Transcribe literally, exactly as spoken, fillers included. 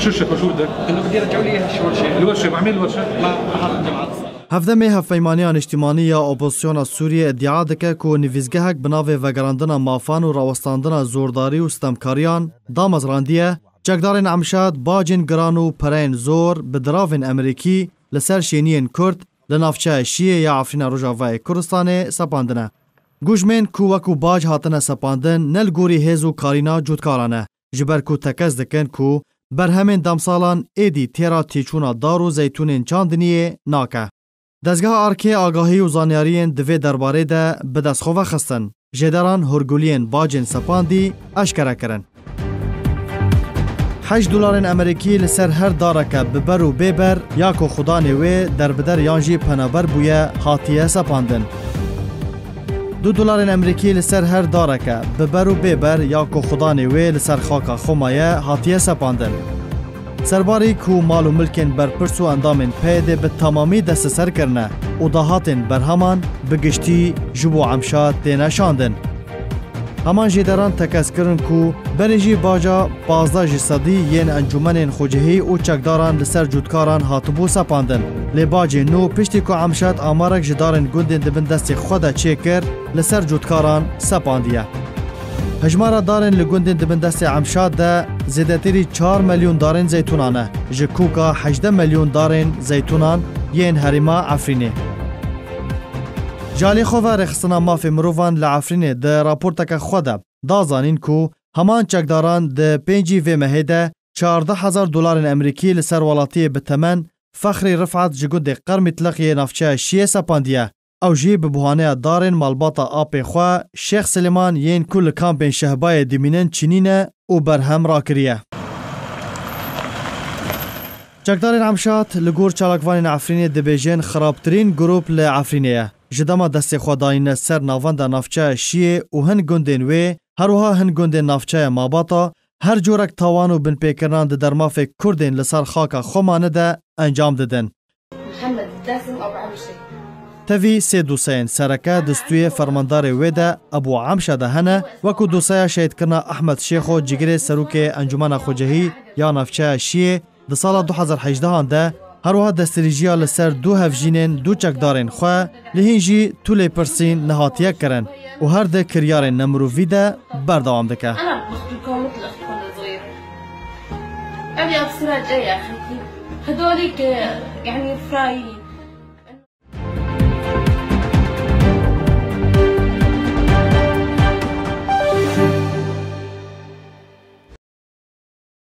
شو الشيخ، شو بدك؟ انه بدي يرجعوا لي اياها الورشه. الورشه، مع مين الورشه؟ مع احد الجماعات الصغار. Hevdemê Hevpeymaniya Niştimanî ya Opozîsyona Sûriyê îdia dike ku nivîsgehek bi navê Vegerandina Mafan û Rawestandina Zordarî û Sitemkariyan damezrandiye, çekdarên Emşad bacên giran û pereyên zor bi diravên Emerîkî li ser şêniyên Kurd li navçeya Şiyê ya Efrîna Rojavayê Kurdistanê sepandine. Gujmên ku wekû bac hatine sepandin ne li gorî hêz û karîna cotkaran e, ji ber ku tekez dikin ku berhemên demsalan êdî têra têçûna dar û zeytûnên çandiniyê nake. Dezgeha Arkê agahî û zanyariyên di vê derbarê de bi dest xwe vexistin. Jêderan hûrguliyên bacên sepandî eşkere kirin. Heşt dolarên Emerîkî li ser her dareke bi ber û bê ber ya ku xudanê wê derbider yan jî penaber bûye hatiye sepandin. Du dolarên Emerîkî li ser her dareke bi ber û bê ber ya ku xudanê wê li ser xaka xwe maye hatiye sepandin. Serbarî ku mal û milkên berpirs û endamên P Y D'ê bi temamî desteser kirine û dahatên berheman bi giştî ji bo Emşad têne şandin. Heman jêderan tekez kirin ku berê jî baca pazdeh ji sedî yên encûmenên xwecihî û çekdaran li ser cotkaran hatibû sepandin. Lê bacê nû piştî ku Emşad amarek ji darên gundên di bin destê xwe de çêkir, li ser cotkaran sepandiye. Hejmara darên li gundên di bin destê Emşad de zêdetirî çar milyon darên zeytûnan e, ji koka hejdeh milyon darên zeytûnan yên herêma Efrînê. Ji alî xwe ve Rêxistina Mafê Mirovan li Efrînê di raporteke xwe de da zanîn ku heman çekdaran di pêncî vê mehê de çardeh hezar dolarên Emerîkî li ser welatiyê bi temen Fexrî Rifat ji gundê Qermîtliq yê navçeya Şiyê sepandiye. Ew jî bi buhaneya darên malbata apê xwe Şêx Silêman yên ku li kampên Şehbayê dimînin çinîne û berhem rakiriye. Çekdarên Emşad li gor çalakvanên Efrînê dibêjin xirabtirîn grûp li Efrînê ye. Ji dema destê xwe dayîne ser navenda navçeya Şiyê û hin gundên wê, her wiha hin gundên navçeya Mabata, her corek tawan û binpêkirinan di dermafê Kurdên li ser xaka xwe mane de encam didin. Mihemed Qasim Abu Emşe. Tevî sê doseyên sereke di stûyê fermandarê wê de Ebû Emşe de hene, wekû doseya şehîdkirina Ehmed Şêxo cigirê serokê Encûmena Xwecehî ya navçeya Şiyê di sala du hezar hejdehan de, her wiha destdirêjiya li ser du hevjînên du çekdarên xwe, li hîn jî tu lêpirsîn nehatiye kirin û her di kiryarên nemirovî de berdewam dike. أنا بخطبكم مثل أختكم الصغير. أبي أبصر الجاي يا أخي. هدوليك يعني فرايين.